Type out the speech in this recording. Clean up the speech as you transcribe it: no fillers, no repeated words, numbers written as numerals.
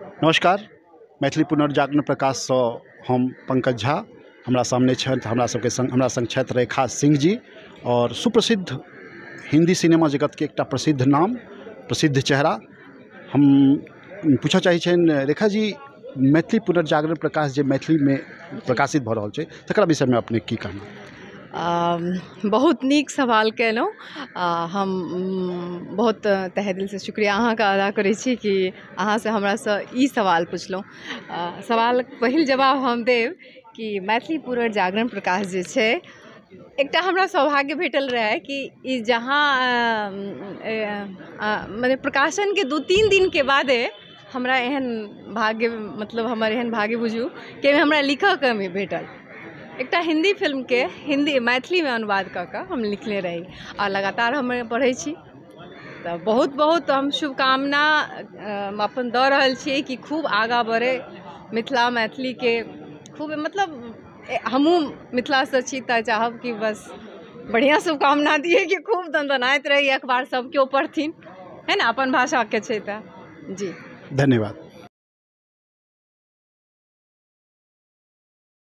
नमस्कार, मैथिली पुनर्जागरण प्रकाशसँ हम पंकज झा। हमरा सामने छथि, हमरा सबके संग, हमरा संग छथि रेखा सिंह जी और सुप्रसिद्ध हिंदी सिनेमा जगतके एकटा प्रसिद्ध नाम, प्रसिद्ध चेहरा। हम पूछऽ चाहै छियनि रेखा जी, मैथिली पुनर्जागरण प्रकाश जे मैथिलीमे प्रकाशित भऽ रहल छै तकरा विषयमे अपने की कहना? बहुत नीक सवाल केलहुँ। हम बहुत तहे दिलसँ शुक्रिया अहाँके अदा करै छी कि अहाँसँ हमरासँ ई सवाल पुछलहुँ। सवाल पहिल जवाब हम देब कि मैथिली पुनर्जागरण प्रकाश जे छै, एकटा हमरा सौभाग्य भेटल रहै कि ई जहाँ मने प्रकाशनके 2-3 दिनके बादे हमरा एहन भाग्य, मतलब हमर एहन भाग्य बुझू कि हमरा लिखऽके भी भेटल। एकटा हिंदी फिल्मके हिंदी मैथिलीमे अनुवाद कऽ कऽ हम लिखले रही आओर लगातार हम पढ़ै छी। तऽ बहुत बहुत हम शुभकामना अपन दऽ रहल छियै कि खूब आगाँ बढ़े मिथिला मैथिलीके, खूब मतलब हमहूँ मिथिलासँ छी तऽ चाहब कि बस बढ़िआँ शुभकामना दियै कि खूब दनदनाइत रही अखबार, सब केओ पढ़थिन, है ने, अपन भाषाके छै तऽ। जी धन्यवाद।